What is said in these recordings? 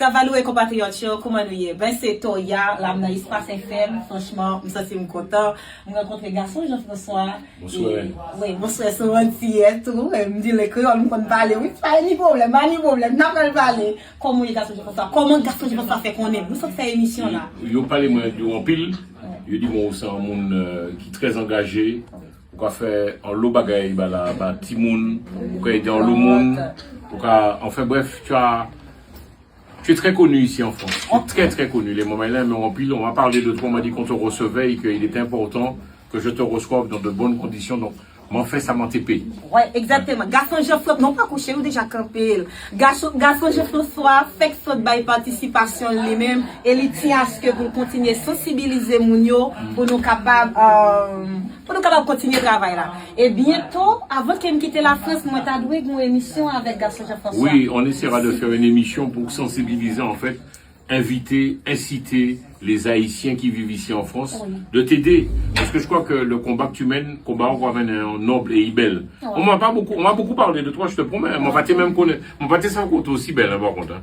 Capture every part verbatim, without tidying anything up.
Travay nou e konpatriyòt yo, kouman nou ye? Ben, se Toya, la m nan Espas F M. Franchman, m santi m kontan. M rankontre gason Jean François. Bonswè. E, wi, bonswè, sou Antiyè tou. E, m di le kreyòl, m konn pale. Wi, pa ni pwoblèm, pa ni pwoblèm. N ap pral pale. Kòman w ye, gason Jean François? Kòman gason Jean François fè konnen? Nou sot fè emisyon la. Yo pale mwen di w anpil. Yo di mwen ou se yon moun, euh, ki trè angaje. Ou ka fè anlo bagay ba la, ba timoun. Ou ka ede anlo moun. Ou ka, enfin bref, tu as, tu es très connu ici en France. Tu es très, très connu. Les Montréalais aiment anpil. On m'a parlé de toi, on m'a dit qu'on te recevait et qu'il était important que je te reçoive dans de bonnes conditions. Donc, mwen fè sa mwen te pe. Wi, egzakteman. Gason Jean François, non pa kouche, ou deja kanpe l. Gason, gason Jean François fèk sot bay patisipasyon l li menm, e li tyen aske pou l kontinye sansibilize moun yo, pou nou kapab, euh, pou nou kapab kontinye travay la. E byento, avan ke m kite Lafrans, mwen ta dwe gen yon emisyon avèk gason Jean François. Oui, on essaiera de faire une émission pour sensibiliser en fait inviter, inciter les Haïtiens qui vivent ici en France de t'aider. Parce que je crois que le combat que tu mènes, konba ou ap mennen an nòb e i bèl. Bon, mwen pa beaucoup, on m'a beaucoup parlé de toi, je te promets. Mwen pa te menm konnen, mwen pa te sav ke w te osi bèl, hein, par contre, hein.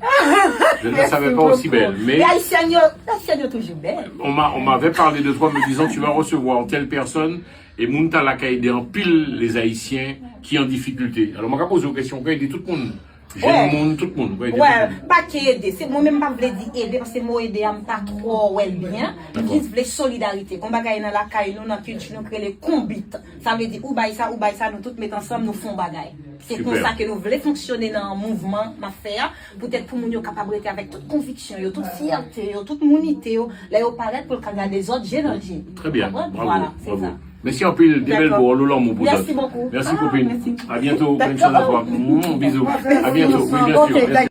Je ne savais pas aussi belle, mais... Haïtienne, yo, Haïtienne, yo toujou bèl. On m'a, on m'avait parlé de toi, me disant, tu vas recevoir telle personne, et moun ta la ka ede anpil les Haïtiens qui en difficulté. Alors, mwen ka poze yon kesyon, ou ka ede tout moun. Jèn moun, tout moun, ou ka ede tout moun. Wè, pa ke ede. Se mwen menm pa vle di ede, paske mo ede a m pa twò wè l byen. M jis vle solidarite. Gon bagay nan lakay nou, nan kilti nou k rele konbit. Sa vle di ou bay sa, ou bay sa, nou tout met ansanm, nou fè yon bagay. Se konsa ke nou vle fonksyone nan mouvman n ap fè a, poutèt pou moun yo kapab rete avèk tout konviksyon yo, tout fyète yo, tout mounite yo, lè yo parèt pou l ka gade zòt je nan je. Très bien. Bravo, bravo. Mèsi anpil, de bèl mo, anlo lanmou pou zòt. Mèsi, kopin. A byento, bonne chance à toi. Mm, bisous. A byento. Oui, bien sûr. Mèsi.